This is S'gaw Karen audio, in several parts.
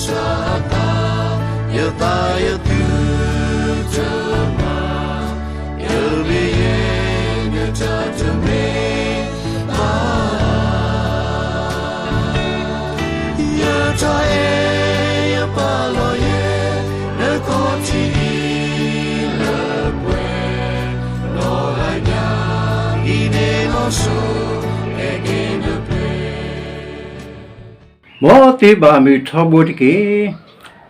စးသး, ယသးယသုတမၤ, ယမ့ၢ်ယဲ နတၢ်တမ့ၢ်ဘၣ်. ယတၢ်အဲၣ်ယပာ်လီၤယဲ နခီၣ်ထံးအံၤလၢပှဲၤ, နီၢ်ဂၤညါအံၤန့ၣ်လီၤစိၤ အဲၣ်က့ၤနပှဲၤ မ်သုဘၣ်မုာ်ထီဘိတက့ၢ်.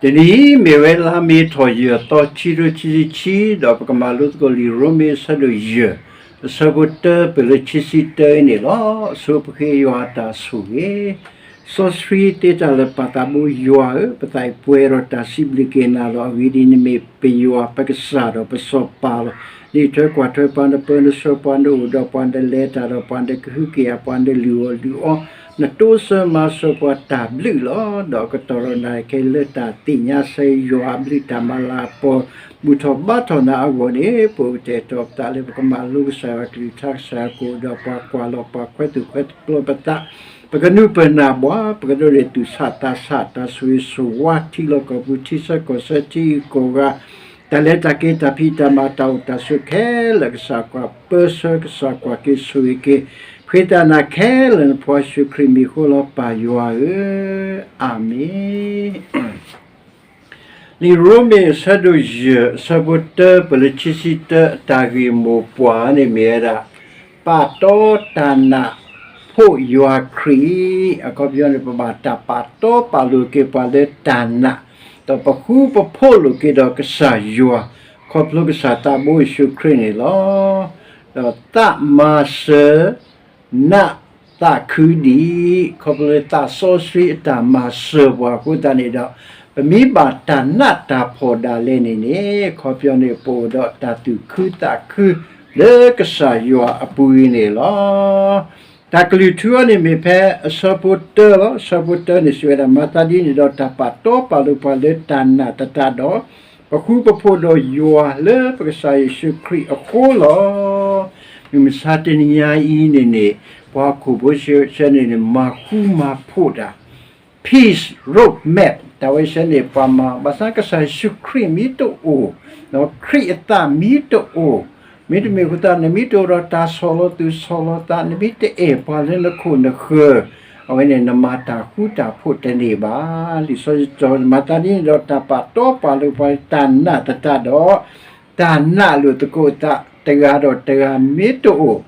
တနံၤအံၤမ့ၢ်ဝဲလါမ့ၤထီၣ်ယဲၢ်သီ ခံကထိခံဆံခံ, ဒီးပကမၤလိသကိးလံာ်ရိမ့ၤအဆၢဒိၣ်ယဲၢ်, အဆၢဖိတၢပၢၢ်လၢခံဆံတၢအံၤန့ၣ်လီၤ. အဆိပဃ့ယွၤအတၢ်ဆိၣ်ဂ့ၤ, စီဆှံသ့တၢ်လၢာ်ပာ်သးဘိယွၤဧၢ, ပသးအံၤပှဲၤဒီးတၢ်စံးဘျုးက့ၤနၤလီၤ. အဂ့ၢ်ဒ်အံၤ, နမ့ၢ်ပယွၤပကစၢ်ဒီးပစီၤပၤလီၤ. နအံးထွဲကွၢ်ထွဲပှၤ, နပၢနဆှၢပှၤ, နအိၣ်ဒီးပှၤ, နလဲၤတၢ်ဒီးပှၤ, နကဟုကယာ်ပှၤ, နလုၢ်အီၣ်လုၢ်အီ, နတိစၢၤမၤစၢၤပှၤတၢ်ဘျုးလီၤ. ဒီးကတီၢ်ဒီးနၤခဲအံၤလၢတၢ်သ့ၣ်ညါစၢၤယွၤအဘျုးတၢ်မၤလၤကပီၤ ဘူၣ်ထီၣ်ဘါထီၣ်နၤအဂီၢ်န့ၣ်, ပအိၣ်ကတဲာ်ကတီၤပသးလၢပကမၤလိကစၢ်ယွၤအကလုၢ်ကထါ, ကစၢ်ယွၤကအိၣ်ဒီးပှၤကွၢ်လီၤပှၤ, ခွဲသူၣ်ခွဲသပျီပသး, ပကနူၤပၢၢ်နၢ်ဘှါ, ပကဒိးန့ၢ်သူၣ်ဆးသးဆး, တၢ်ဆိၣ်ဂ့ၤဆိၣ်ဝါ, ထံလီၢ်ကီၢ်ပူၤ, ထံဆၢကီၢ်ဆၢ, ထံဂုၤကီၢ်ဂၤ, တၢ်လဲၤတၢ်က့ၤတၢ်ဖံးတၢ်မၤတၢ်အိၣ်တၢ်ဆိးခဲလၢာ်, ကစၢ်ကွၢ်ပၢဆှၢ, ကစၢ်ကွၢ်က့ၤဆိၣ်ဂ့ၤက့ၤ, ဃ့တၢ်နၤခဲလၢာ်နဖိယ့ၣ်ၡူးခရံာ်မံၤအဃိလီၤ ပၢ်ယွၤဧၢ, အၤမ့ၣ်. လံာ်ရိမ့ၤအဆၢဒိၣ်ယဲၢ် အဆၢဖိတၢပၢၢ်လၢခံဆံတၢ အတၢ်ဂ့ၢ်မိၢ်ပှၢ်န့ၣ်မ့ၢ်ဝဲဒၣ် ပာ်တီတၢ်နာ်ဖိယွၤခရံာ်, အခီပညီန့ၣ် ပဘၣ်တၢ်ပာ်တီပာ်လိၤက့ၤပှၤလၢတၢ်နာ်, ဒီးပဃူပဖိးလိာ်က့ၤဒီးကစၢ်ယွၤ, ခီဖျိကစၢ်သးဘိယ့ၣ်ၡူးခရံာ်န့ၣ်လီၤ. ဒီးသးမၤစၢၤ နးသးခုဒံး, ခီဖျိသးစီဆှံအတၢ်မၤစၢၤပှၤအဃိသတးန့ၣ်ဒီး, ပမ့ၢ်ဘၣ်တၢ်နးတၢ်ဖှီၣ်ဒၣ်လဲာ်န့ၣ်န့ၣ်, အခီပညီန့ၣ် ပအိၣ်ဒီးတၢ်သူၣ်ခုသးခုလၢကစၢ်ယွၤအပူၤအံၤန့ၣ်လီၤ. တၢ်ကလုၢ်ထူအံၤန့ၣ်မ့ၢ်ဖဲအဆၢဖိတၢလီၤ. အဆၢဖိတၢန့ၣ်စံးဝဲဒၣ်, မၤသးဒ်န့ၣ်ဒီးတၢ်ပာ်တီပာ်လိၤပှၤလၢတၢ်နာ်သတးဒီး, ပဃူပဖိးဒီးယွၤလၢပကစၢ်ယ့ၣ်ၡူးခရံာ်အဃိလီၤ. မုၢ်မဆါတနံၤညါအံၤန့ၣ်န့ၣ်, ပှၤဟီၣ်ခိၣ်ဖိဆၢန့ၣ်န့ၣ် မၤဃူမၤဖိးတၢ်, Peace Roadmap တၢ်ဝဲဆၢန့ၣ် ပှၤမၤ ဘၣ်ဆၣ်ကစၢ်ယ့ၣ်ၡူးခရံာ်မ့ၢ်တအိၣ်, ဒီးခရံာ်အသးမ့ၢ်တအိၣ်, မ့တမ့ၢ်အဃိသတး နမ့ၢ်တအိၣ်ဒီးတၢ်ဆီၣ်လီၤသူၣ်ဆီၣ်လီၤသး, နမ့ၢ်တအဲၣ်ပှၤလၢနခိၣ်နဃၢၤ, အဝဲန့ၣ်နမၤတၢ်ဃူတၢ်ဖိးတန့ၢ်ဘၣ်. လံာ်စီဆှံတဲ မၤသးဒ်န့ၣ်ဒီးတၢ်ပာ်တီပာ်လိၤပှၤတၢ်နာ်သတးဒီး, တၢ်နာ်လိာ်သကိးသးတဂၤဒီးတဂၤမ့ၢ်တအိၣ်,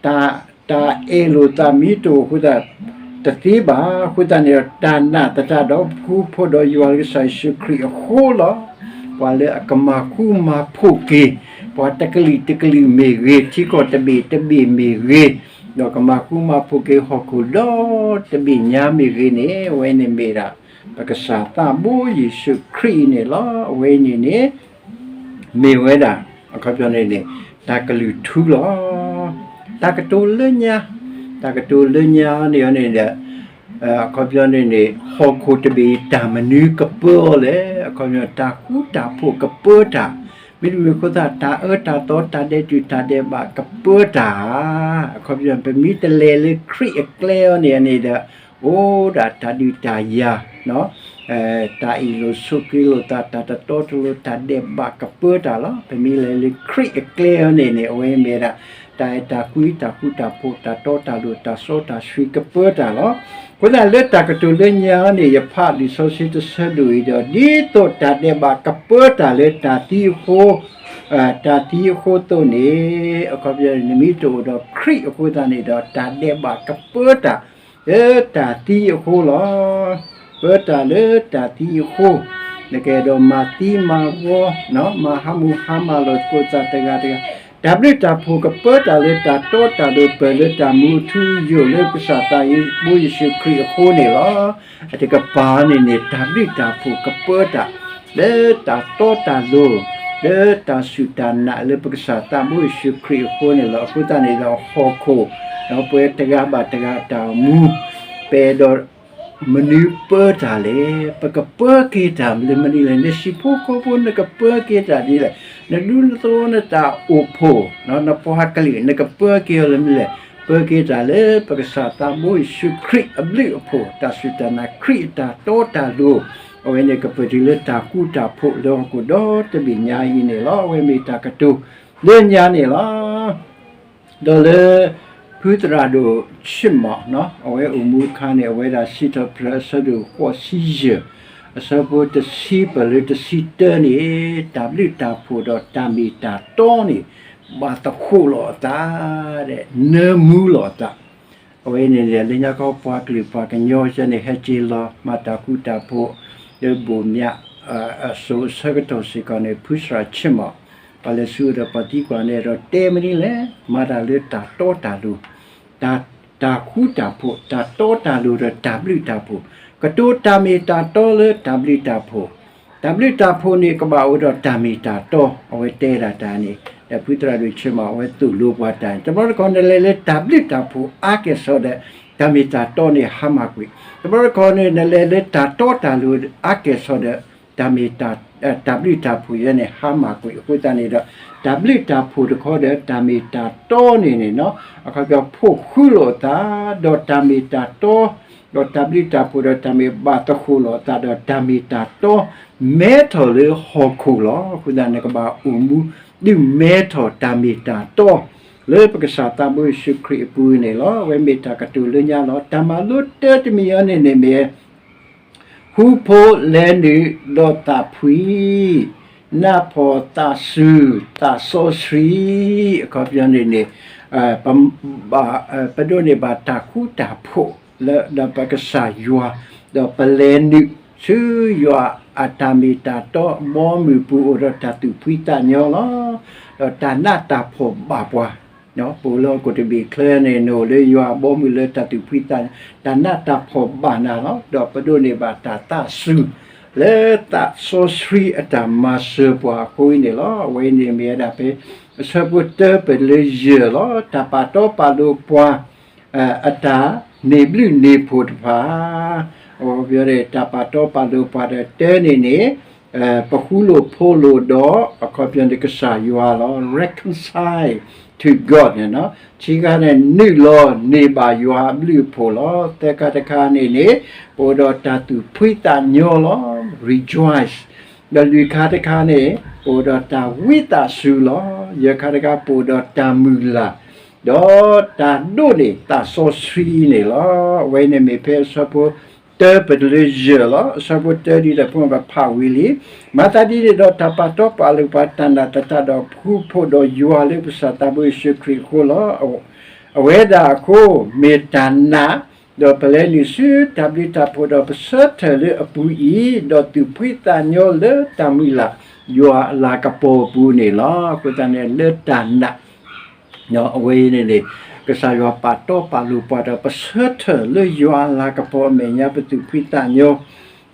တၢ်အဲၣ်လိာ်သးမ့ၢ်တအိၣ်အဃိသတး တသ့ဘၣ်. အဃိသတးန့ၣ်ဒီး တၢ်နာ်သတးဒီး ပဃူဖိးဒီးယွၤလၢကစၢ်ယ့ၣ်ၡူးခရံာ်အဃိလီၤ. ပှၤလၢအကမၤဃူမၤဖိးက့ၤ ပှၤတကလုာ်တကလုာ်မ့ၢ်ဂ့ၤ, ထံကီၢ်တဘ့ၣ်တဘ့ၣ်မ့ၢ်ဂ့ၤ, ဒီးကမၤဃူမၤဖိးက့ၤဟီၣ်ခိၣ်ဒီတဘ့ၣ်ညါမ့ၢ်ဂ့ၤန့ၣ်, အဝဲန့ၣ်မ့ၢ်ဒၣ် ပကစၢ်သးဘိယ့ၣ်ၡူးခရံာ်အံၤန့ၣ်လီၤ. အဝဲအံၤန့ၣ်န့ၣ် မ့ၢ်ဝဲဒၣ် အခီပညီန့ၣ်န့ၣ် တၢ်ကလုၢ်ထူလီၤ. တၢ်ကတိၤလၢညါ, တၢ်ကတိၤလၢညါန့ၣ်န့ၣ်ဒီး အခီပညီန့ၣ်န့ၣ် ဟီၣ်ခိၣ်တဘ့ၣ်အံၤ တၢ်မနုၤကပၢအီၤလဲၣ်. အခီပညီ တၢ်ဃူတၢ်ဖိးကပၢတၢ်, မ့တမ့ၢ်အဃိသတး တၢ်အၢတၢ်သီ တၢ်ဒဲးတူာ်တၢ်ဒဲးဘးကပၢတၢ်ဧါ. အခီပညီ ပမ့ၢ်တလဲၤလၢခရံာ်အကျဲအံၤန့ၣ်န့ၣ်ဒီး အိၣ်ဒၣ်တၢ်ဒုးတၢ်ယၤ တၢ်အ့ၣ်လိာ်ဆိးက့လိာ်သး တၢ်တတီတလိၤ တၢ်ဒဲးဘးကပၢတၢ်လီၤ. ပမ့ၢ်လဲၤလၢခရံာ်အကျဲအံၤန့ၣ်န့ၣ် အဝဲမ့ၢ်ဒၣ် တၢ်အဲၣ်တၢ်ကွံ တၢ်ဃူတၢ်ဖိး တၢ်တီတၢ်လိၤ တၢ်စီတၢ်ဆှံကပၢတၢ်လီၤ. အဃိသတးလၢတၢ်ကတိၤလၢညါန့ၣ် ယဖးလံာ်စီဆှံတဆၢဒိၣ်အံၤဒီး ဒ်သိးတၢ်ဒဲးဘးကပၢတၢ်လၢတၢ်သံအဃိ တၢ်သံအဃိအသိးန့ၣ် အခီပညီ နမ့ၢ်တအိၣ်ဒီးခရံာ်အဃိသတးန့ၣ်ဒီး တၢ်ဒဲးဘးကပၢတၢ် လၢတၢ်သံအဃိလီၤ. ပၢတၢ်လၢတၢ်သံအဃိ နကအဲၣ်ဒိးမၤသံမၤဝီ မၤဟးမူဟးမၢ်လိာ်သကိးသးတဂၤတဂၤ, တၢ်ဘျုးတၢ်ဖှိၣ်ကပၢတၢ်လၢတၢ်တီတၢ်လိၤ ပၢၢ်လၢတၢ်မူအထူအယိာ်လၢကစၢ်သးဘိယ့ၣ်ၡူးခရံာ်အဃိန့ၣ်လီၤ. အတကပၤန့ၣ်န့ၣ် တၢ်ဘျုးတၢ်ဖှိၣ်ကပၢတၢ် လၢတၢ်တီတၢ်လိၤ လၢတၢ်စူၢ်တၢ်နာ်လၢပကစၢ်သးဘိယ့ၣ်ၡူးခရံာ်အဃိန့ၣ်လီၤ. အဃိသတးန့ၣ်ဒီးဟီၣ်ခိၣ် ဒီးပဝဲတဂၤဘၣ်တဂၤတၢ်အိၣ်မူ ပအဲၣ်ဒိးမနုၤပၢတၢ်လဲၣ်. ပကပၢက့ၤတၢ်လၢမနုၤလဲၣ်. နဟံၣ်ဖိဃီဖိနကပၢက့ၤတၢ်ဒ်လဲၣ်. နဒူနသဝီနတၢ်အိၣ်ဖှိၣ် နပှၤကလုာ် နကပၢက့ၤအီၤလၢမနုၤလဲၣ်. ပၢက့ၤတၢ်လၢပကစၢ်သးဘိယ့ၣ်ၡူးခရံာ်အဘျုးအဖှိၣ်, တၢ်စူၢ်တၢ်နာ်ခရံာ်အတၢ်တီတၢ်လိၤ, အဝဲန့ၣ်ကပၢၢ်တုၤလၢတၢ်ဃူတၢ်ဖိးလၢဟီၣ်ခိၣ်ဒီတဘ့ၣ်ညါအံၤန့ၣ်လီၤ. အဝဲမ့ၢ်တၢ်ကတိၤလၢညါန့ၣ်လီၤ. ဒီးလၢ ဖုသရၣ်ဒိၣ်ဆ့ၣ်မီၣ် အဝဲအိၣ်မူအခါန့ၣ် အဝဲဒၣ်စံးထီၣ်ပတြၢၤအဆၢဒိၣ်ဃိးဆံယဲၢ်, အဆၢဖိတဆံပၢၢ်လၢတဆံတၢန့ၣ်, တၢ်ဘျုးတၢ်ဖှိၣ်ဒီးတၢ်မ့ၢ်တၢ်တီန့ၣ် ဘၣ်သဃိးလီၤအသး, နၢမူလီၤအသး. အဝဲန့ၣ်န့ၣ် လၢညါခီပှၤကလုာ်ပှၤကညီယဲန့ၣ် ဟဲက့ၤလီၤမၤတၢ်ဃူတၢ်ဖိး လၢဘိၣ်မၠး အစိၤအဆၢကတီၢ်စ့ၢ်ကီးန့ၣ် ဖုသရၣ်ဆ့ၣ်မီၣ် ပှၤလဲၤဆူဒီးပှၤသံကွၢ်န့ၣ်ဒီး တဲမနုၤလဲၣ်, မၤတၢ်လၢတၢ်တီတၢ်လိၤ, တၢ် တၢ်ဃူတၢ်ဖိး, တၢ်တီတၢ်လိၤဒီးတၢ်ဘျုးတၢ်ဖှိၣ်, ကတိၤတၢ်မ့ၢ်တၢ်တီလၢတၢ်ဘျုးတၢ်ဖှိၣ်, တၢ်ဘျုးတၢ်ဖှိၣ်န့ၣ် ကဘၣ်အိၣ်ဒီးတၢ်မ့ၢ်တၢ်တီ, အဝဲတဲဒၣ်တၢ်န့ၣ်, ဒီးဖုသရၣ်ဒိၣ်ဆ့ၣ်မီၣ် အဝဲသိၣ်လိပှၤတၢ်န့ၣ်, တဘျီတခီၣ် နလဲၤလၢတၢ်ဘျုးတၢ်ဖှိၣ်အါကဲၣ်ဆိးဒီး တၢ်မ့ၢ်တၢ်တီန့ၣ် ဟါမၢ်ကွံာ်, တဘျီတခီၣ်န့ၣ် နလဲၤလၢတၢ်တီတၢ်လိၤအါကဲၣ်ဆိးဒီး တၢ်မ့ၢ် တၢ်ဘျုးတၢ်ဖှိၣ်ယဲန့ၣ် ဟါမၢ်ကွံာ်အဃိသတးန့ၣ်ဒီး တၢ်ဘျုးတၢ်ဖှိၣ်တခီဒီး တၢ်မ့ၢ်တၢ်တီန့ၣ်န့ၣ် အခီပညီ ဖိးဃူလိာ်အသး, ဒီးတၢ်မ့ၢ်တၢ်တီ, ဒီးတၢ်ဘျုးတၢ်ဖှိၣ်ဒီးတၢ်မ့ၢ်ဘၣ်သဃိးလိာ်အသးဒီး တၢ်မ့ၢ်တၢ်တီ မဲထီၣ်လၢဟီၣ်ခိၣ်လီၤ. အဃိသတးန့ၣ် ကဘၣ်အိၣ်မူ ဒုးမဲထီၣ်တၢ်မ့ၢ်တၢ်တီ လၢပကစၢ်သးဘိယ့ၣ်ၡူးခရံာ်အပူၤန့ၣ်လီၤ. အဝဲမ့ၢ်တၢ်ကတိၤလၢညါလီၤ. တၢ်မၤလိတၢတမံၤအံၤန့ၣ်န့ၣ်မ့ၢ် ဃူဖိးလဲၤနုာ်ဒီးသးဖှံ, နးဖှီၣ်သးစူၤ, သးစီဆှံ, အခီပညီန့ၣ်န့ၣ် ပဒိးန့ၢ်ဘၣ်တၢ်ဃူတၢ်ဖိး ဒီးပကစၢ်ယွၤ, ဒီးပလဲၤနုာ်ဆူယွၤအတၢ်မ့ၢ်တၢ်တီ ဘီမုၢ်ပူၤအိၣ်ဒီးတၢ်သူၣ်ဖှံသးညီလီၤ. ဒီးတၢ်နးတၢ်ဖှီၣ်ဘၣ်ပှၤ ပအိၣ်လၢဟီၣ်ခိၣ်တဘ့ၣ်ချၢန့ၣ် နအိၣ်လၢယွၤအဘီအမုၢ်လၢတၢ်သူၣ်ဖှံသးညီ, တၢ်နးတၢ်ဖှီၣ်ဘၣ်နၤလီၤ. ဒီးပဒိးန့ၢ်ဘၣ်တၢ်သးစူၤ လၢသးစီဆှံအတၢ်မၤစၢၤပှၤအဃိန့ၣ်လီၤ. အဝဲန့ၣ်မ့ၢ်ဝဲဒၣ်ဖဲ အဆၢဖိတၢပၢၢ်လၢယဲၢ်လီၤ. တၢ်ပာ်တီပာ်လိၤပှၤ အတၢ်န့ၢ်ဘျုးန့ၢ်ဖှိၣ်တဖၣ်, အခီပညီန့ၣ် တၢ်ပာ်တီပာ်လိၤပှၤဒီးတၢန့ၣ်န့ၣ် ပဃူလိာ်ဖိးလိာ်ဒီး အခီပညီန့ၣ် ကစၢ်ယွၤလီၤ. Reconcile to God န့ၣ်လီၤ. ခံခါန့ၣ် နုာ်လီၤန့ၢ်ဘၣ်ယွၤအဘျုးအဖှိၣ်လီၤ. သၢခါတခါန့ၣ်န့ၣ် ပအိၣ်ဒီးတၢ်သူၣ်ဖှံသးညီလီၤ. Rejoice. ဒီးလွံၢ်ခါတခါန့ၣ် ပအိၣ်ဒီးတၢ်ဝံသးစူၤလီၤ. ယဲၢ်ခါတခါ ပအိၣ်ဒီးတၢ်မုၢ်လၢ် ဒီးတၢ်ဒိးန့ၢ်သးစီဆှံန့ၣ်လီၤ. အဝဲန့ၣ်မ့ၢ်ဖဲအဆၢဖိ တၢပၢၢ်တလၢယဲၢ်လီၤ. အဆၢဖိတၢဒ်ဒီးဖိမ့ၢ်ပဖးဝံၤလံ. မၤသးဒ်န့ၣ်ဒီး တၢ်ပာ်တီပာ်လိၤပှၤတၢ်နးတၢ်ဖှီၣ်ဒီး ဃူဖိးဒီးယွၤလၢပကစၢ်သးဘိယ့ၣ်ၡူးခရံာ်အဃိလီၤ. အဝဲဒၣ်အဃိ မ့ၢ်တၢ်နာ် ဒီးပလဲၤနုာ်ဆူတၢ်ဘျုးတၢ်ဖှိၣ်ဒီးပဆၢထၢၣ်လၢအပူၤအံၤ, ဒီးသူၣ်ဖှံသးညီလၢတၢ်မုၢ်လၢ် ယွၤအလၤကပီၤအပူၤန့ၣ်လီၤ. အဃိသတးန့ၣ် လၢတၢ်နာ် အဝဲအံၤန့ၣ်န့ၣ် ကစၢ်ယွၤပာ်တီပာ်လိၤပှၤဒီး ပဆၢထၢၣ်လၢယွၤအလၤကပီၤအမဲာ်ညါ ပသူၣ်ဖှံသးညီ.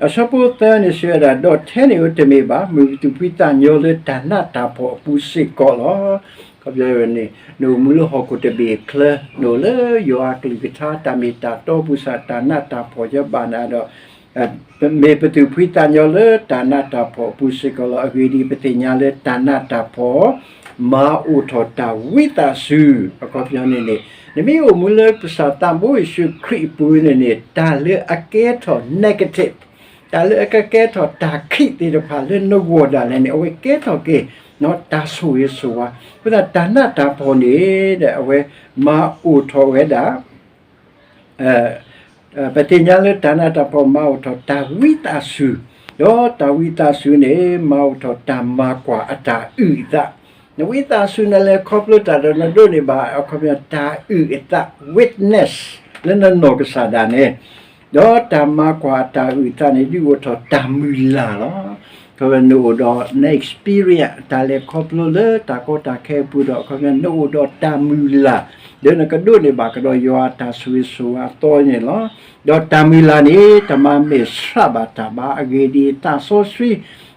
အဆၢဖိသၢန့ၣ်စံးဝဲဒၣ်, ဒီးထဲန့ၣ်ဧိၤတမ့ၢ်ဘၣ်, မ့ၢ်ပသူၣ်ဖှံသးညီလၢတၢ်နးတၢ်ဖှီၣ်အပူၤစ့ၢ်ကီးလီၤ. ခီပညီန့ၣ် နအိၣ်မူလၢဟီၣ်ခိၣ်တဘ့ၣ်အချၢ, နအိၣ်လၢယွၤအကလုၢ်ကထါ တၢ်မ့ၢ်တၢ်တီပူၤစ့ၢ် တၢ်နးတၢ်ဖှီၣ်ယဘၣ်နၤဒီး မ့ၢ်ပသူၣ်ဖှံသးညီလၢတၢ်နးတၢ်ဖှီၣ်အပူၤစ့ၢ်ကီးလီၤ. အဂ့ၢ်ဒ်အံၤ, ပသ့ၣ်ညါလၢတၢ်နးတၢ်ဖှီၣ် မၤအိၣ်ထီၣ်တၢ်ဝံသးစူၤ. အခီပညီန့ၣ်န့ၣ် နမ့ၢ်အိၣ်မူလၢပကစၢ်သးဘိယ့ၣ်ၡူးခရံာ်အပူၤန့ၣ်န့ၣ် တၢ်လၢအကဲထီၣ် negative, တၢ်လၢအကကဲထီၣ်တၢ်ခံးသ့ၣ်တဖၣ်လၢနဂီၢ်ဒၣ်လဲာ်န့ၣ် အဝဲကဲထီၣ်က့ၤ တၢ်ဆိၣ်ဂ့ၤဆိၣ်ဝါ. အဃိသတး တၢ်နးတၢ်ဖှီၣ်န့ၣ် အဝဲမၤအိၣ်ထီၣ်ဝဲဒၣ် ပသ့ၣ်ညါလၢတၢ်နးတၢ်ဖှီၣ်မၤအိၣ်ထီၣ်တၢ်ဝံသးစူၤ, ဒီးတၢ်ဝံသးစူၤန့ၣ် မၤအိၣ်ထီၣ်တၢ်မၤကွၢ်အတၢ်အုၣ်အသး. နဝံသးစူၤနလဲၤခီဖျိတၢ်ဒီးနဒိးန့ၢ်ဘၣ် အခီပညီ တၢ်အုၣ်အသး witness လၢနနီၢ်ကစၢ်ဒၣ်နဲ. ဒီးတၢ်မၤကွၢ်အတၢ်အုၣ်အသးန့ၣ် ဒုးအိၣ်ထီၣ်တၢ်မုၢ်လၢ်လီၤ. အခီပညီ နအိၣ်ဒီးန experience တၢ်လဲၤခီဖျိလၢတၢ်ကီတၢ်ခဲအပူၤဒီး အခီပညီ နအိၣ်ဒီးတၢ်မုၢ်လၢ် လၢနကဒိးန့ၢ်ဘၣ်ကဒီးယွၤအတၢ်ဆိၣ်ဂ့ၤဆိၣ်ဝါအသီန့ၣ်လီၤ. ဒီးတၢ်မုၢ်လၢ်န့ၣ် တမၤမဲာ်ဆှးဘၣ်တၢ်ဘၣ်. အဂ့ၢ်ဒ်အံၤ, သးစီဆှံ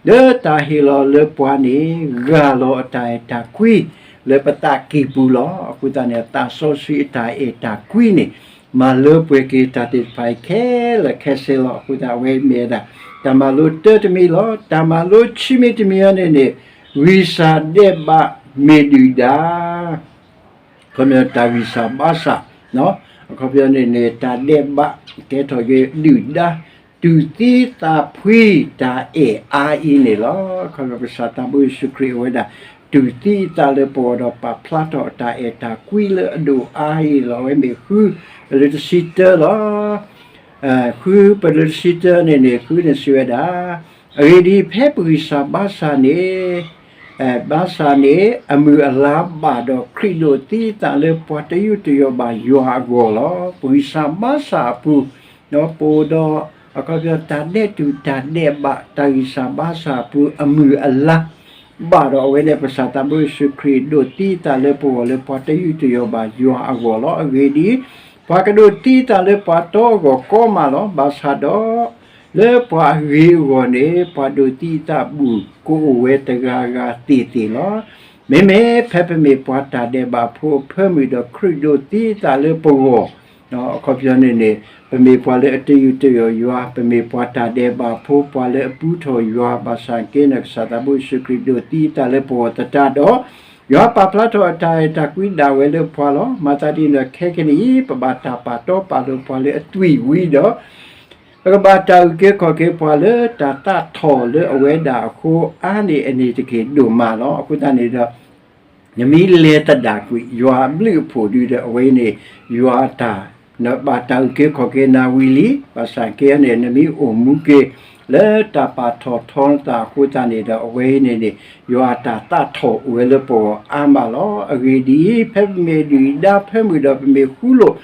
လၢတၢ်ဟ့ၣ်လီၤလၢပှၤန့ၣ် ဂၢ်လီၤအတၢ်အဲၣ်တၢ်ကွံ လၢပသးကံၢ်ပူၤလီၤ. အဃိသတးန့ၣ် သးစီဆှံအတၢ်အဲၣ်တၢ်ကွံန့ၣ် မၤလၢပှဲၤက့ၤတၢ်သ့ၣ်တဖၣ်အံၤခဲလၢာ်ခဲဆ့လီၤ. အဃိသတး အဝဲမ့ၢ်ဝဲဒၣ် တၢ်မၤလိတၢတမံၤလီၤ. တၢ်မၤလိခံမံၤတမံၤအံၤန့ၣ်န့ၣ် ဂံၢ်စၢ်ဒဲးဘးမ့ၢ်ဒုၣ်ဒါ ခီပညီ တၢ်ဂံၢ်စၢ်ဘါစၢ် အခီပညီန့ၣ်န့ၣ် တၢ်ဒဲးဘး ကဲထီၣ်က့ၤဒုၣ်ဒါ တူၢ်သံသးဖှံ တၢ်အဲၣ်အါအံၤန့ၣ်လီၤ. အခီပညီကစၢ်သးဘိယ့ၣ်ၡူးခရံာ်အဝဲဒၣ် တူၢ်သံသးလၢပဂီၢ်ဒီးပာ်ဖျါထီၣ်တၢ်အဲၣ်တၢ်ကွံလၢအဒိၣ်အါအံၤလီၤ. အဝဲမ့ၢ်ဃုပလၢတဆံတၢလီၤ. ဃုပလၢတဆံတၢန့ၣ်န့ၣ် ဃုန့ၣ်စံးဝဲဒၣ်, အဂ့ၢ်ဒ်အံၤ, ဖဲပဂံၢ်စၢ်ဘါစၢ်န့ၣ် ဘါစၢ်န့ၣ် အမုၢ်အလါဘၣ်ဒီးခရံာ်ဒိးသံသးလၢပှၤတယူးတယီၣ်ဘၣ်ယွၤအဂီၢ်လီၤ. ပဂံၢ်စၢ်ဘါစၢ်အပူၤ, ပအိၣ်ဒီး အခီပညီတၢ်ဒဲးတူၢ်တၢ်ဒဲးဘး တၢ်ဂံၢ်စၢ်ဘါစၢ်အပူၤ အမုၢ်အလါ ဘၣ်ဒီးအဝဲန့ၣ် ကစၢ်သးဘိယ့ၣ်ၡူးခရံာ်ဒိးသံသးလၢပဂီၢ်လၢပှၤတယူးတယီၣ်ဘၣ်ယွၤအဂီၢ်လီၤ. အဂ့ၢ်ဒ်အံၤ, ပှၤကဒိးသံသးလၢပှၤတီအဂီၢ်ကီမးလီၤ. ဘၣ်ဆၣ်ဒီး လၢပှၤအဂ့ၤအဂီၢ်န့ၣ် ပှၤဒိးသံသးဘူၣ်ကအိၣ်ဝဲတဂၤဂၤသ့ၣ်သ့ၣ်လီၤ. မ့မ့ၢ်ဖဲပမ့ၢ်ပှၤတၢ်ဒဲးဘးဖိအဖၢမုၢ်ဒီးခရံာ်ဒိးသံသးလၢပဂီၢ်, အခီပညီန့ၣ်န့ၣ် ပမ့ၢ်ပှၤလၢအတယူးတယီၣ်ယွၤ, ပမ့ၢ်ပှၤတၢ်ဒဲးဘးဖိ ပှၤလၢအပူထီၣ်ယွၤ ဘၣ်ဆၣ်က့န့ၣ် ကစၢ်သးဘိယ့ၣ်ၡူးခရံာ်ဒိးသံသးလၢပဂီၢ်သတးဒီး ယွၤပာ်ဖျါထီၣ်အတၢ်အဲၣ်တၢ်ကွံဒၣ်ဝဲလၢပှၤလီၤ. မၤသးဒ်န့ၣ်ဒီး ခဲကနံၣ်အံၤ ပဘၣ်တၢ်ပာ်တီပာ်လိၤပှၤလၢအသွံၣ်ဝံၤဒီး ပကဘၣ်တၢ်အုၣ်က့ၤခီၣ်က့ၤပှၤလၢတၢ်သးထီၣ်လၢအဝဲဒၣ်အဃိ အါန့ၢ်အန့ၣ်တက့ၢ်ဒိၣ်မးလီၤ. အဃိသတးန့ၣ်ဒီး နမ့ၢ်လဲၤသဒၣ်ကွံာ် ယွၤအဘျုးအဖှိၣ်ဒုဒီး အဝဲအံၤန့ၣ် ယွၤအတၢ် နဘၣ်တၢ်အုၣ်က့ၤခီၣ်က့ၤနၤဝံၤလံ, ဘၣ်ဆၣ်က့န့ၣ် နမ့ၢ်အိၣ်မူက့ၤ လၢတၢ်ပာ်ထီၣ်ထီနသးအဃိသတးန့ၣ်ဒီး အဝဲအံၤန့ၣ်န့ၣ် ယွၤအတၢ်သးထီၣ်အိၣ်ဝဲလၢပဂီၢ်အါမးလီၤ. အဂ့ၢ်ဒ်အံၤ, ဖဲပမ့ၢ်ဒုၣ်ဒါဖၢမုၢ်ဒီး ပမ့ၢ်ဃူလိာ်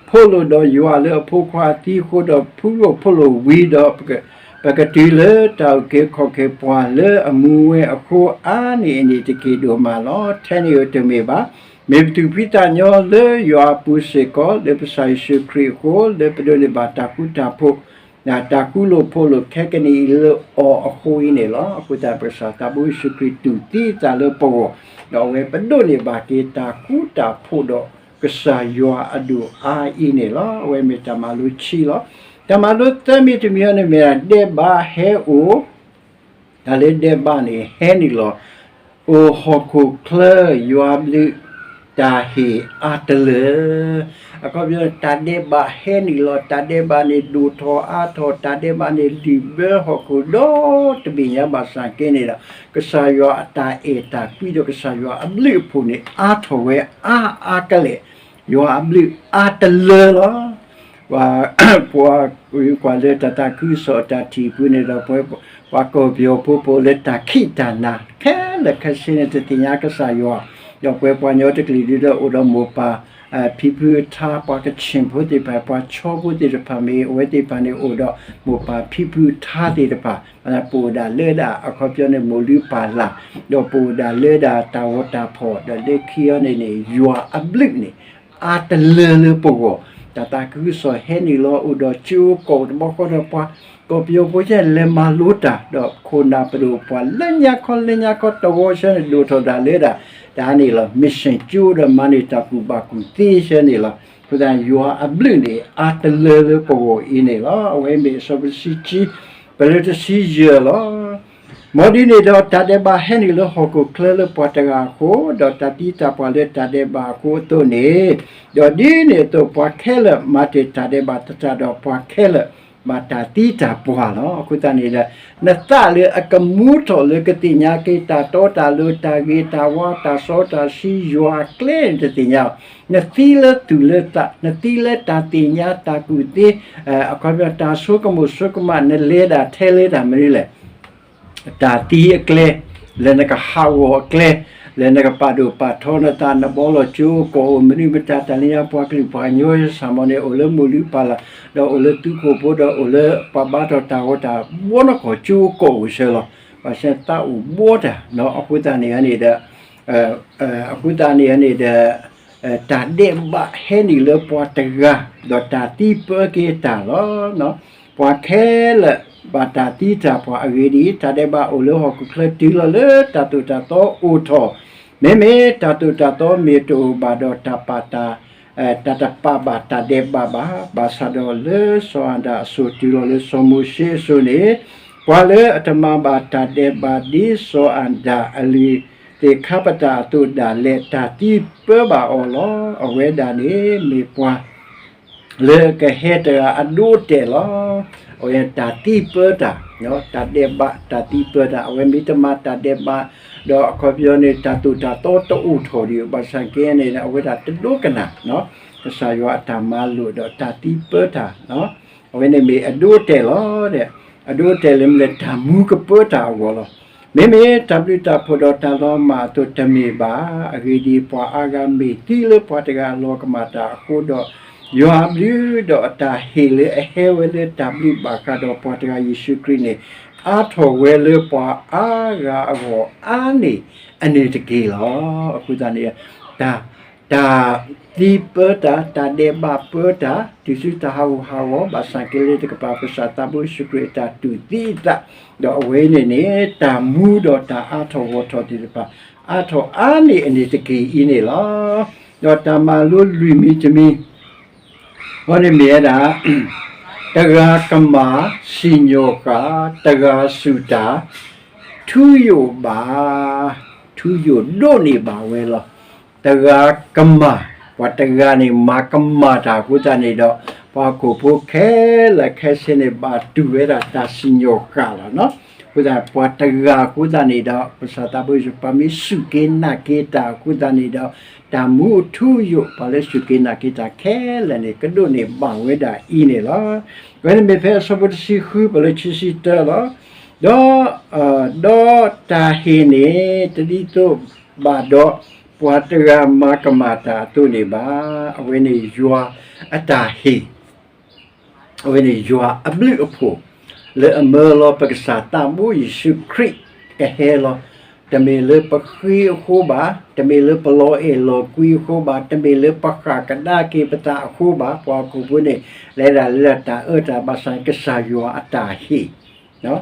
ဖိးလိာ်ဒီးယွၤလၢအဖိခွါအသံအဃိဒီး ဖုၣ်လိာ်ဖိးလိာ်ဝံၤဒီး ပကတုၤလၢတၢ်အုၣ်က့ၤခီၣ်က့ၤပှၤလၢအမူဝဲအဃိ အါန့ၢ်အန့ၣ်တက့ၢ်ဒိၣ်မးလီၤ. ထဲန့ၣ်ဧိၤတမ့ၢ်ဘၣ်, မ့ၢ်ပသူၣ်ဖှံသးညီလၢယွၤအပူၤစ့ၢ်ကီး လၢပကစၢ်ယ့ၣ်ၡူးခရံာ်အဃိ လၢပဒိးန့ၢ်ဘၣ်တၢ်ဃူတၢ်ဖိး တၢ်ဃူလိာ်ဖိးလိာ်ခဲကနံၣ်အံၤလၢအီၤအဃိအံၤန့ၣ်လီၤ. အဃိသတး ပကစၢ်သးဘိယ့ၣ်ၡူးခရံာ်တူၢ်သံသးလၢပဂီၢ်, ဒီးအဝဲပဒိးန့ၢ်ဘၣ်က့ၤတၢ်ဃူတၢ်ဖိးဒီးကစၢ်ယွၤအဒိၣ်အါအံၤန့ၣ်လီၤ. အဝဲမ့ၢ်တၢ်မၤလိခံလီၤ. တၢ်မၤလိသၢမံၤတမံၤအံၤန့ၣ်မ့ၢ်ဒၣ် ဒဲးဘးဟဲအိၣ် တၢ်လၢဒဲးဘးန့ၣ် ဟဲနုာ်လီၤ အိၣ်ဟီၣ်ခိၣ်ချၢယွၤအဘျုး တၢ်ဟ့ၣ်အါတလၢ အခီပညီ တၢ်ဒဲးဘးဟဲနုာ်လီၤ တၢ်ဒဲးဘးန့ၣ် ဒိၣ်ထီၣ်အါထီၣ် တၢ်ဒဲးဘးန့ၣ် လုာ်ဘၢဟီၣ်ခိၣ်ဒီတဘ့ၣ်ညါ ဘၣ်ဆၣ်က့န့ၣ်ဒီး ကစၢ်ယွၤအတၢ်အဲၣ်တၢ်ကွံဒီးကစၢ်ယွၤအဘျုးအဖှိၣ်န့ၣ် အါထီၣ်ဝဲအါအါကလဲာ် ယွၤအဘျုးအါတလၢလီၤ. ပှၤ ပှၤကွၢ်လၢတၢ်သးခုကစီၣ်အတၢ်ထံၣ်အပူၤန့ၣ်ဒီး ပှၤ ပှၤကီၢ်ပယီၤဖိ ပအိၣ်လၢတၢ်ခံးတၢ်နၤ ခဲလၢာ်ခဲဆ့န့ၣ် တသ့ၣ်ညါကစၢ်ယွၤ, ဒီးပှၤပှၤကညီတကလုာ်ဒုဒီး အိၣ်ဒီးမိၢ်ပၢ် ဖံဖုအထါ ပှၤကခၠ့ၣ်ဖိသ့ၣ်တဖၣ် ပှၤခၠီဖိသ့ၣ်တဖၣ်မ့ၢ် အဝဲသ့ၣ်တဖၣ်န့ၣ် အိၣ်ဒီးမိၢ်ပၢ်ဖံဖုအထါသ့ၣ်တဖၣ်, ပအိၣ်ဒၣ်လၢဒၣ် အခီပညီန့ၣ် မိၢ်လုၢ်ပၢ်လၢ်, ဒီးပအိၣ်ဒၣ်လၢဒၣ်တၢ်ဂီၤတၢ်ဖီၣ် ဒီးလၢခံအံၤန့ၣ်န့ၣ် ယွၤအဘျုးန့ၣ် အါတလၢလၢပဂီၢ်, တၢ်သးခုကစီၣ်ဟဲနုာ်လီၤအိၣ်ဒီးကၠိကီၢ်တဘျီဃီဒီးပှၤ ကီၢ်ပယီၤဖိကလဲၤမၤလိတၢ် ဒီးခိၣ်နၢ်ပဒိၣ်ပှၤလၢညါခီလၢညါခီတဝီဆၢန့ၣ် ဒိၣ်ထီၣ်ဒၣ်လၢဒၣ် တၢ်န့ၣ်လီၤ mission ကၠိဒီးမၤန့ၢ်တၢ်ကူၣ်ဘၣ်ကူၣ်သ့ဆၢန့ၣ်လီၤ. အဃိသတး ယွၤအဘျုးန့ၣ် အါတလၢလၢပဂီၢ်အံၤန့ၣ်လီၤ. အဝဲမ့ၢ်အဆၢဖိတဆံခံ ပလၢတဆံယဲၢ်လီၤ. မ်ဒ်န့ၣ်ဒီး တၢ်ဒဲးဘးဟဲနုာ်လၢဟီၣ်ခိၣ်ချၢလၢပှၤတဂၤအဃိ, ဒီးတၢ်သံတၢ်ပှၢ်လၢတၢ်ဒဲးဘးအဃိအသိးန့ၣ်, ဒီးဒ်န့ၣ်အသိး ပှၤခဲလၢာ်မၤတ့ၢ်တၢ်ဒဲးဘးသတးဒီး ပှၤခဲလၢာ်ဘၣ်တၢ်သံတၢ်ပှၢ်လီၤ. အဃိသတးန့ၣ်ဒီး နသးလၢအကမူထီၣ်လၢကသ့ၣ်ညါက့ၤတၢ်တီတၢ်လိၤ တၢ်ဂ့ၤတၢ်ဝါ တၢ်စီတၢ်ဆှံ ယွၤအကျဲန့ၣ်တသ့ၣ်ညါ, နသံလၢသူၣ်လၢသး နသံလၢတၢ်သ့ၣ်ညါတၢ်ကူၣ်သ့, အခီပညီတၢ်ဆိကမိၣ်ဆိကမး နလဲၤဒၣ်ထဲလဲၤတၢ်မနုၤလဲၣ် တၢ်သံအကျဲ, လၢနကဟးဂီၤအကျဲ, လၢနကပာ်ဒိၣ်ပာ်ထီနသး နဘီလီၤကၠိကီၢ်အိၣ် မနုၤမတၤ တၢ်လၢညါပှၤကလုာ်ပှၤကညီစၢ်မီၤန့ၣ် အိၣ်လၢမိၢ်လုၢ်ပၢ်လၢ်, ဒီးအိၣ်လၢသုးခိၣ်ဖိ ဒီးအိၣ်လၢပှၤဘါထီၣ်တၢ်ဂီၤတၢ်ဘှီနီၢ်ကီၢ်ကၠိကီၢ်အိၣ်ဆၢလီၤ. ဘၣ်ဆၣ်သးအိၣ်ဘှီတၢ် အဃိသတးန့ၣ်န့ၣ်ဒီး အဃိသတးန့ၣ်န့ၣ်ဒီး တၢ်ဒဲးဘးဟဲနုာ်လၢပှၤတဂၤ, ဒီးတၢ်သံပၢက့ၤတၢ်လီၤ. ပှၤခဲလၢာ်ဘၣ်တၢ်သံတၢ်ပှၢ်အဂ့ၢ်ဒ်အံၤ, တၢ်ဒဲးဘးအိၣ်လၢဟီၣ်ခိၣ်ချၢတုၤလီၤလၢတၢ်သိၣ်တၢ်သီအိၣ်ထီၣ်, မ့မ့ၢ်တၢ်သိၣ်တၢ်သီမ့ၢ်တအိၣ်ဘၣ်ဒီးတၢ်ပာ်တၢ် တၢ်တပာ်ဘၣ်တၢ်ဒဲးဘးဘၣ်. ဘၣ်ဆၣ်ဒီးလၢစီၤအၤဒၣ်အစိၤတုၤလီၤလၢစီၤမိၤၡ့အစိၤန့ၣ်, ပှၤလၢအတမၤဘၣ်တၢ်ဒဲးဘးဒ်စီၤအၤဒၣ်အလုၢ် သ့ၣ်ခါပတာ်အသိးဒၣ်လဲာ် တၢ်သံပၢဘၣ်အီၤလီၤ. အဝဲဒၣ်န့ၣ်မ့ၢ်ပှၤ လၢကဟဲတဂၤအဒိအတဲာ်လီၤ. အဝဲတၢ်သံပၢတၢ်, တၢ်ဒဲးဘး တၢ်သံပၢတၢ်, အဝဲမ့ၢ်တမၤတၢ်ဒဲးဘး ဒီးအခီပညီန့ၣ် တၢ်သိၣ်တၢ်သီတအိၣ်ထီၣ်ဒံး ဘၣ်ဆၣ်က့န့ၣ် အဝဲဒၣ်တဒိကနၣ် ကစၢ်ယွၤအတၢ်မၤလိာ်ဒီးတၢ်သံပၢတၢ် အဝဲန့ၣ်မ့ၢ်အဒိအတဲာ်လီၤ. အဒိအတဲာ်လၢမ့ၢ်လဲၣ် တၢ်မူကပၢတၢ်အဂီၢ်လီၤ. မ့မ့ၢ်တၢ်ဘျုးတၢ်ဖှိၣ်ဒီးတၢ်လီၤမၢ်အသိးတမ့ၢ်ဘၣ်. အဂ့ၢ်ဒ်အံၤ, ပှၤအါဂၤမ့ၢ်သံလၢပှၤတဂၤအလီၤကမၣ်တၢ်အဃိဒီး, ယွၤအဘျုးဒီးအတၢ်ဟ့ၣ်လၢအဟဲဝဲလၢတၢ်ဘျုးဘၣ်ဃးဒီးပှၤတဂၤယ့ၣ်ၡူးခရံာ်န့ၣ် အါထီၣ်ဝဲလၢပှၤအါဂၤအဂီၢ်အါန့ၢ်အန့ၣ်တက့ၢ်လီၤ. အဃိသတးန့ၣ် တၢ် တၢ်သံပၢတၢ်, တၢ်ဒဲးဘးပၢတၢ်, တုၤဆူတၢ်ဟးဂူာ်ဟးဂီၤ ဘၣ်ဆၣ်က့လၢတကပၤ ကစၢ်သးဘိယ့ၣ်ၡူးခရံာ်အတၢ်တူၢ်သံအသး, ဒီးအဝဲန့ၣ်န့ၣ် တၢ်မူဒီးတၢ်အါထီၣ်ဂီၢ်ထီၣ်သ့ၣ်တဖၣ် အါထီၣ်အါန့ၢ်အန့ၣ်တက့ၢ်အံၤန့ၣ်လီၤ. ဒီးတၢ်မၤလိလွံၢ်မံၤတမံၤ အဝဲန့ၣ်မ့ၢ်ဝဲဒၣ် တဂၤကမၣ်စံၣ်ညီၣ်ဃာ်, တဂၤစူၢ်တၢ် ထူယိာ်ဘၣ်, ထူယိာ်ဒိးန့ၢ်ဘၣ်ဝဲလီၤ. တဂၤကမၣ်, ပှၤတဂၤန့ၣ်မၤကမၣ်တၢ်အဃိသတးန့ၣ်ဒီး ပှၤဟီၣ်ခိၣ်ဖိခဲလၢာ်ခဲဆ့န့ၣ် ဘၣ်တူၢ်ဝဲဒၣ်တၢ်စံၣ်ညီၣ်ဃာ်လီၤ. အဃိသတး ပှၤတဂၤအဃိသတးန့ၣ်ဒီး ကစၢ်သးဘိယ့ၣ်ၡူး ပှၤမ့ၢ်စူၢ်က့ၤနာ်က့ၤတၢ်အဃိသတးန့ၣ်ဒီး တၢ်မူအထူအယိာ် ပှၤလၢစူၢ်က့ၤနာ်က့ၤတၢ်ခဲလၢာ်န့ၣ် ကဒိးန့ၢ်ဘၣ်ဝဲဒၣ်အံၤန့ၣ်လီၤ. အဝဲန့ၣ်မ့ၢ်ဖဲအဆၢဖိတဆံဃု ပလၢခံဆံတၢလီၤ. ဒီး ဒီးတၢ်ဟ့ၣ်န့ၣ် တဒ်သိးဘၣ်ဒီး ပှၤတဂၤမၤကမၣ်တၢ်အသိးန့ၣ်ဘၣ်. အဝဲန့ၣ်ယွၤအတၢ်ဟ့ၣ် အဝဲန့ၣ်ယွၤအဘျုးအဖှိၣ် လၢအမၢလီၤပကစၢ်သးဘိယ့ၣ်ၡူးခရံာ်ကဟဲလီၤ. တမ့ၢ်လၢပဃ့အဃိဘၣ်, တမ့ၢ်လၢပလီၤအဲၣ်လီၤကွံအဃိဘၣ်, တမ့ၢ်လၢပဃၣ်ကဒါက့ၤပသးအဃိဘၣ်, ပှၤဟီၣ်ခိၣ်ဖိန့ၣ် လဲၤဒၣ်လၢတၢ်အၢတၢ် ဘၣ်ဆၣ် ကစၢ်ယွၤအတၢ်ဟ့ၣ်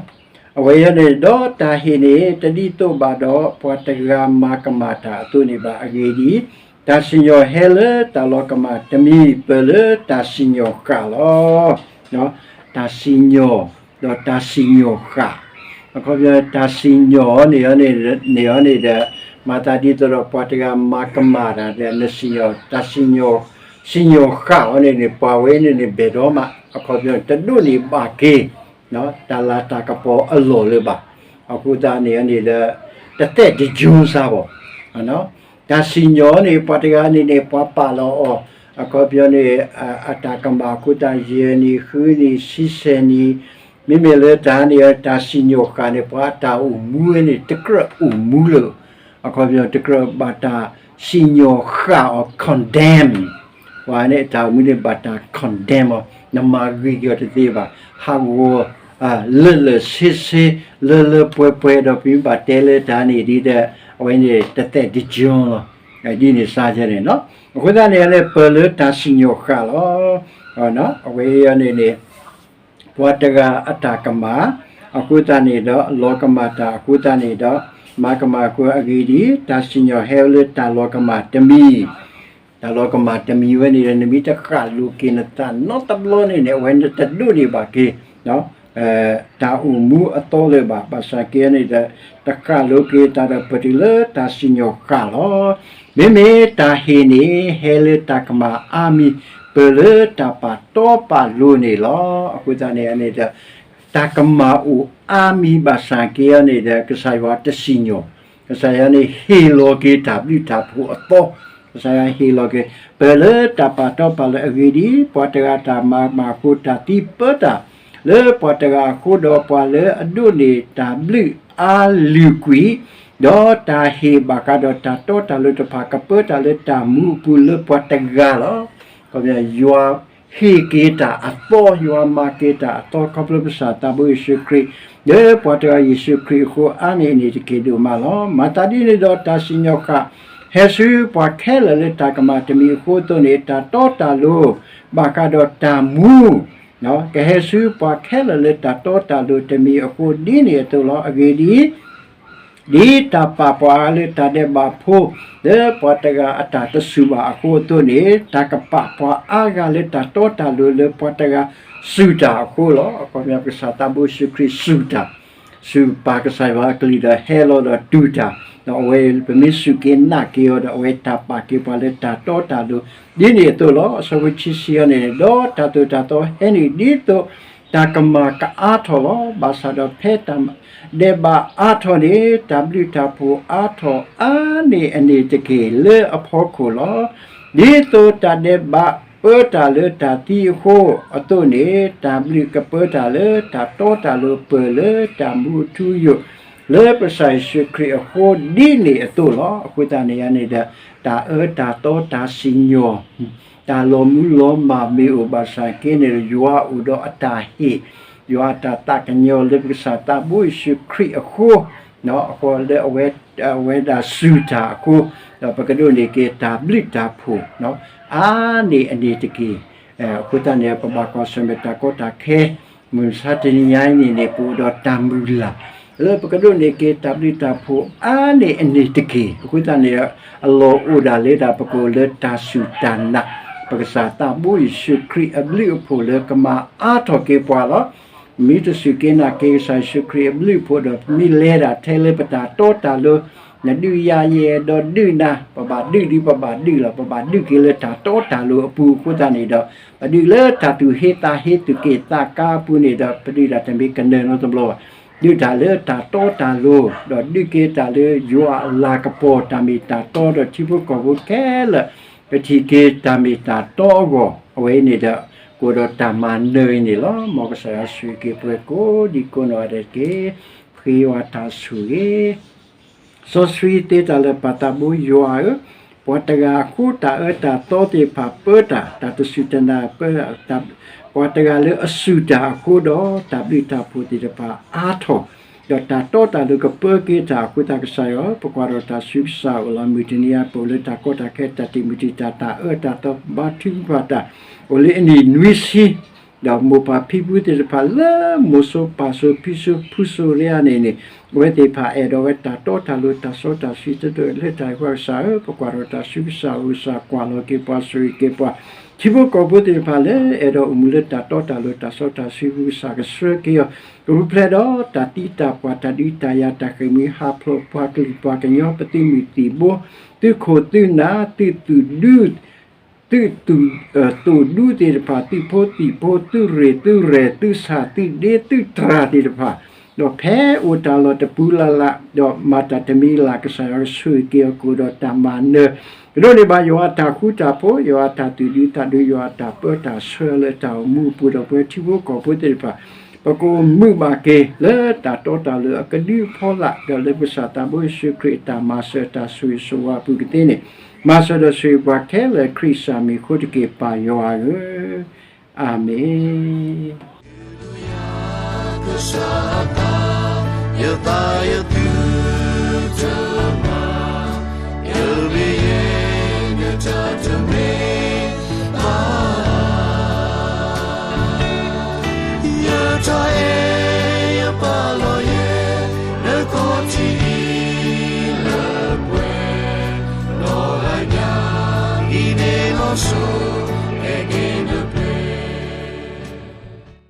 အဝဲအံၤန့ၣ် ဒီးတၢ်ဟ့ၣ်န့ၣ် တဒ်သိးဘၣ်ဒီး ပှၤတဂၤမၤကမၣ်တၢ်အသိးန့ၣ်ဘၣ်. အဂ့ၢ်ဒ်အံၤ, တၢ်စံၣ်ညီၣ်ဟဲလၢတၢ်လီၤကမၣ်တမံၤ ပၢၢ်လၢတၢ်စံၣ်ညီၣ်ဃာ်လီၤ. တၢ်စံၣ်ညီၣ် ဒီးတၢ်စံၣ်ညီၣ်ဃာ်, အခီပညီ တၢ်စံၣ်ညီၣ်န့ၣ် န့ၣ်အီၤန့ၣ်ဒီး မၤသးဒ်သိးဒီး ပှၤတဂၤမၤကမၣ်တၢ်ဒီး နစံၣ်ညီၣ် တၢ်စံၣ်ညီၣ်ဃာ်အီၤန့ၣ်န့ၣ် ပှၤဝဲန့ၣ်န့ၣ် ဘဲၣ်ဒီမး အခီပညီ တဒိးန့ၢ်ဘၣ်က့ၤ တၢ်လၤတၢ်ကပီၤအလီၢ်လၢၤဘၣ်. အဃိသတးန့ၣ်န့ၣ်ဒီး တသဲးတယိစါဘၣ်. တၢ်စံၣ်ညီၣ်န့ၣ် ပှၤတဂၤန့ၣ်န့ၣ် ပှၤပာ်လီၤအီၤ, အခီပညီန့ၣ် အတၢ်ကမၣ်အဃိသတး ယဲၢ်နံၣ် ဃုနံၣ် ဆံဆဲးနံၣ်, မ့မ့ၢ်လၢတၢ်န့ၣ် တၢ်စံၣ်ညီၣ်ဃာ်န့ၣ် ပှၤအတၢ်အိၣ်မူဝဲန့ၣ် တကြၢးအိၣ်မူလၢၤ. အခီပညီ တကြၢးဘၣ်တၢ်စံၣ်ညီၣ်ဃာ်အီၤ condemn ပှၤန့ၣ်အတၢ်အိၣ်မူန့ၣ် ဘၣ်တၢ် condemn အီၤ, နမၤဂ့ၤက့ၤအီၤတသ့ဘၣ်. ဟးဂီၤ လၢာ်လၢာ်ဆ့ဆ့ လၢလၢပှဲၤပှဲၤဒီး ပမ့ၢ်ဘၣ်တဲလၢတၢ်န့ၣ်ဒ်ဒီး အဝဲန့ၣ်တသဲးတယိလီၤ. ဒ်န့ၣ်စါယဲန့ၣ်လီၤ. အဃိသတးန့ၣ် ပၢၢ်လၢတၢ်စံၣ်ညီၣ်ဃာ်လီၤ. အဝဲအံၤန့ၣ်န့ၣ် ပှၤတဂၤအတၢ်ကမၣ် အဃိသတးန့ၣ်ဒီး လီၤကမၣ်တၢ်အဃိသတးန့ၣ်ဒီး မၤကမၣ်ကွံာ်အဂ့ၢ်ဒ်အံၤ, တၢ်စံၣ်ညီၣ်ဟဲလၢတၢ်လီၤကမၣ်တမံၤ, တၢ်လီၤကမၣ်တမံၤဝဲန့ၣ်ဒီး နမ့ၢ်တဃၣ်လိာ်က့ၤနသးနီတဘျီန့ၣ်န့ၣ် အဝဲန့ၣ်တဒိးန့ၢ်ဘၣ်က့ၤ တၢ်အိၣ်မူအသီလၢၤဘၣ်. ဘၣ်ဆၣ်က့န့ၣ်ဒီး တဃၣ်လိာ်က့ၤတၢ်ဒီး ပတုၤလၢတၢ်စံၣ်ညီၣ်ဃာ်လီၤ. မ့မ့ၢ်တၢ်ဟ့ၣ်န့ၣ် ဟဲလၢတၢ်ကမၣ်အါမံၤ ပၢၢ်လၢတၢ်ပာ်တီပာ်လိၤန့ၣ်လီၤ. အဃိသတးန့ၣ်န့ၣ်ဒီး တၢ်ကမၣ်အိၣ်အါမံၤ ဘၣ်ဆၣ်က့န့ၣ်ဒီး ကစၢ်ယွၤတစံၣ်ညီၣ်, ကစၢ်ယွၤန့ၣ်ဟ့ၣ်လီၤက့ၤတၢ်ဘျုးတၢ်ဖှိၣ်အသီ, ကစၢ်ယွၤဟ့ၣ်လီၤက့ၤ ပၢၢ်လၢတၢ်ပာ်တီပာ်လိၤအဂ့ၢ်ဒ်အံၤ, ပှၤတဂၤတၢ်မၤကမၣ်အဃိ တၢ်သံပၢတၢ် လၢပှၤတဂၤအဃိဒီး ပှၤလၢအဒိးန့ၢ်တၢ်ဘျုးအါလုၢ်ကွံာ်, ဒီးတၢ်ဟ့ၣ်ဘၣ်ဃးဒီးတၢ်တီတၢ်လိၤတဖၣ် ကပၢတၢ်လၢတၢ်မူအပူၤလၢပှၤတဂၤလီၤ. ခီပညီ ယွၤဟ့ၣ်က့ၤတၢ်အသီ, ယွၤမၤက့ၤတၢ်အသီ ခီဖျိကစၢ်သးဘိယ့ၣ်ၡူးခရံာ်, လၢပှၤတဂၤယ့ၣ်ၡူးခရံာ်အဃိ အါန့ၢ်အန့ၣ်တက့ၢ်ဒိၣ်မးလီၤ. မၤသးဒ်န့ၣ်ဒီး တၢ်စံၣ်ညီၣ်ဃာ် ဟဲဆူပှၤခဲလၢာ်လၢတၢ်ကမၣ်တမံၤအဃိအသိးန့ၣ် တၢ်တီတၢ်လိၤ ဘၣ်ဃးဒီးတၢ်မူ ကဟဲဆူပှၤခဲလၢာ်လၢတၢ်တီတၢ်လိၤတမံၤအဃိ ဒ်န့ၣ်အသိးလီၤ. အဂ့ၢ်ဒ်အံၤ, ဒ်တၢ်ပာ်ပှၤအါဂၤလၢတၢ်ဒဲးဘးဖိ လၢပှၤတဂၤအတၢ်တစူၢ်ဘၣ်အဃိအသိးန့ၣ် တၢ်ကပာ်ပှၤအါဂၤလၢတၢ်တီတၢ်လိၤလၢပှၤတဂၤစူၢ်တၢ်အဃိလီၤ. အခီပညီ ကစၢ်သးဘိယ့ၣ်ၡူးခရံာ်စူၢ်တၢ်, စူၢ်ပာ်ကစၢ်ယွၤအကလုၢ်ဒီးဟဲလီၤဒီးတူၢ်တၢ် ဒီးအဝဲပမ့ၢ်စူၢ်က့ၤနာ်က့ၤအီၤဒီး အဝဲတၢ်ပာ်က့ၤပှၤလၢတၢ်တီတၢ်လိၤ ဒ်န့ၣ်အသိးလီၤ. အဆၢဖိခံဆံအံၤန့ၣ် ဒီးတၢ်သိၣ်တၢ်သီဟဲနုာ်ဒ်သိး တၢ်ကမၣ်ကအါထီၣ်လီၤ. ဘၣ်ဆၣ်ဒီးဖဲတၢ်ဒဲးဘးအါထီၣ်န့ၣ် တၢ်ဘျုးတၢ်ဖှိၣ်အါထီၣ်အါန့ၢ်အန့ၣ်တက့ၢ် လၢအဖီခိၣ်လီၤ. ဒ်သိးတၢ်ဒဲးဘးပၢတၢ်လၢတၢ်သံအဃိအသိးန့ၣ် တၢ်ဘျုးကပၢတၢ်လၢတၢ်တီတၢ်လိၤ ပၢၢ်လၢတၢ်မူအထူအယိာ် လၢပကစၢ်ယ့ၣ်ၡူးခရံာ်အဃိ ဒ်န့ၣ်အသိးလီၤ. အဃိသတးန့ၣ်န့ၣ်ဒီး တၢ်အၢတၢ်သီတၢ်စံၣ်ညီၣ် တၢ်လီၤမူလီၤမၢ်မ့ၢ်အိၣ်ဘၣ်ဆၣ်က့န့ၣ်ဒီး ယွၤအိၣ်ဒီးအတၢ်ဟ့ၣ်, ယွၤအတၢ်သးကညီၤလၢပကစၢ်သးဘိယ့ၣ်ၡူးခရံာ်အဃိ, အဃိလၢအဝဲဒၣ်စူၢ်တၢ်အဃိ, ဒီးပကဒိးန့ၢ်က့ၤတၢ်ဘျုးတၢ်ဖှိၣ် အါန့ၢ်အန့ၣ်တက့ၢ်. အဃိသတးန့ၣ် ပဘၣ်ကွၢ်ဆၢၣ်မဲာ်တၢ်ကီတၢ်ခဲ မုၢ်မဆါတနံၤညါအံၤန့ၣ်န့ၣ် ပအိၣ်ဒီးတၢ်မုၢ်လၢ် လၢပကဒိးန့ၢ်က့ၤတၢ်ဘျုးတၢ်ဖှိၣ်အါန့ၢ်အန့ၣ်တက့ၢ်. အဃိသတးန့ၣ် အလီၢ်အိၣ်ဒၣ်လၢဒၣ်ပကအိၣ်လၢတၢ်စူၢ်တၢ်နာ် ပကစၢ်သးဘိယ့ၣ်ၡူးခရံာ်အဘျုးအဖှိၣ်လၢကမၤအါထီၣ်က့ၤပှၤလီၤ. မ့ၢ်တစူၢ်က့ၤနာ်က့ၤကစၢ်ယ့ၣ်ၡူးခရံာ်အဘျုးအဖှိၣ်ဒီး ပမ့ၢ်လဲၤဒၣ်ထဲလၢပတၢ်တီတၢ်လိၤ နဒုးယၤယအဲၣ်ဒိးဒုးနၤ ပဘၣ်ဒုးဒ်ပဘၣ်ဒုးလီၤ. ပဘၣ်ဒုးက့ၤလၢတၢ်တီတၢ်လိၤအပူၤအဃိသတးန့ၣ်ဒီး ပဒုးလၢတၢ်သူၣ်ဟ့သးဟ့သူၣ်က့ၣ်သးကါအပူၤန့ၣ်ဒီး ပဒုးတၢ်တမ့ၢ်ကနၢၤနီတဘျီဘၣ်. ဒုးတၢ်လၢတၢ်တီတၢ်လိၤ ဒီးဒုးက့ၤတၢ်လၢယွၤအလၤကပီၤတၢ်မ့ၢ်တၢ်တီဒီးထံဖိကီၢ်ဖိခဲလၢာ် ပထံၣ်က့ၤတၢ်မ့ၢ်တၢ်တီအဂီၢ် အဝဲအံၤန့ၣ်ဒီး ကအိၣ်ဒီးတၢ်မၤနၢၤအံၤန့ၣ်လီၤ. မ်ကစၢ်ယွၤဆိၣ်ဂ့ၤက့ၤပှၤကိးဒံကိးနီၢ်ဂၤဒဲးတက့ၢ်. ဃ့ဝံသးစူၤဂ့ၤ စီဆှံသ့တၢ်လၢာ်ပၢ်သးဘိယွၤဧၢ, ပှၤတဂၤအဃိတၢ်အၢတၢ်သီသ့ၣ်တဖၣ်ပၢတၢ်, တၢ်တစူၢ်တၢ်နာ်ပၢ, ပှၤတဂၤလၢအစူၢ်တၢ်အဃိဒီး တၢ်ဘျုးတၢ်ဖှိၣ်သ့ၣ်တဖၣ်အါထီၣ်, ဒီးတၢ်တီတၢ်လိၤကပၢက့ၤတၢ်အဃိသတးကစၢ်ယွၤဧၢ, ပကွၢ်ဒီးတၢ်ဆူကစၢ်အိၣ်လီၤ. မုၢ်တနံၤအံၤပအိၣ်လၢတၢ်ကီတၢ်ခဲတၢ်တံာ်မုၢ်တံာ်တာ် တၢ်အၢတၢ်သီ ပဘါထုကဖၣ်တၢ် အိၣ်လၢအနံၣ်နွံဆံ ဒီးမိၢ်ပၢ်ဖံဖုသ့ၣ်တဖၣ်လၢမိၢ်စိပၢ်စိဖံစိဖုစိၤဒ်အံၤန့ၣ်န့ၣ် အဝဲသ့ၣ်တဖၣ်အဲၣ်ဒိးဝဲတၢ်တီတၢ်လိၤတၢ်စီတၢ်ဆှံတဒိၣ်လၢတၢ်အံၤအဃိကစၢ်ဧၢ, ပကွၢ်ဒီးတၢ်ဆူကစၢ်အိၣ် ကစၢ်ကွၢ်လီၤက့ၤပှၤဆိၣ်ဂ့ၤက့ၤပှၤ ထံဖိကီၢ်ဖိသ့ၣ်တဖၣ်လၢအဲၣ်ဒိးအိၣ်မူလၢတၢ်တီတၢ်လိၤတၢ်စီတၢ်ဆှံအပူၤ ကစၢ်ကဆှၢက့ၤအီၤ ကပူၤဖျဲးဒီးတၢ်သံတၢ်ပှၢ်တၢ်ဒုးတၢ်ယၤတၢ်ဃ့ၢ်မှံဟးဖျိး ပှၤကလုာ်ပှၤကညီ ပသုးမုၢ်သံၣ်ဘိ သုးခိၣ်သုးနၢ် သုးသူၣ်ဒူ သုးသူၣ် သိၣ်ဒူသ့ၣ်တဖၣ် သုးဖိသံၣ်ဖိ သုးရ့ၣ်သုးရဲၣ် သုးဆၣ်သုးဒ့ သုးတြၢ်သ့ၣ်တဖၣ် ဒီးဖဲအိၣ်တၢ်လီၢ်တပူၤလၢ်လၢ် ဒီးမၤတၢ်တမံၤလၢ် ကစၢ်ယွၤကဆိၣ်ဂ့ၤက့ၤအီၤကအိၣ်ဒီးတၢ်မၤနၢၤ ကဒိးန့ၢ်ဘၣ်ယွၤအတၢ်ဃူတၢ်ဖိး ယွၤအတၢ်သူၣ်ဒူသးဒူ ယွၤအတၢ်ပၢတၢ်ဆှၢလၢတၢ်အိၣ်မူအပူၤဒီးပဝဲထံဖိကီၢ်ဖိသ့ၣ်တဖၣ် ပကအိၣ်မုာ်ဘၣ်က့ၤလၢတၢ်တီတၢ်လိၤအကဒုအဖီလာ် ဒီးလၢပကစၢ်သးဘိယ့ၣ်ၡူးခရံာ်အတၢ်မၤစၢၤတၢ်ဆိၣ်ဂ့ၤဆိၣ်ဝါအပူၤကသ့န့ၣ် မၤစၢၤဒီးဆိၣ်ဂ့ၤပှၤခဲလၢာ်ခရံာ်စၢ်မံၤအဃိတက့ၢ် ပၢ်ယွၤဧၢ, အၤမ့ၣ်.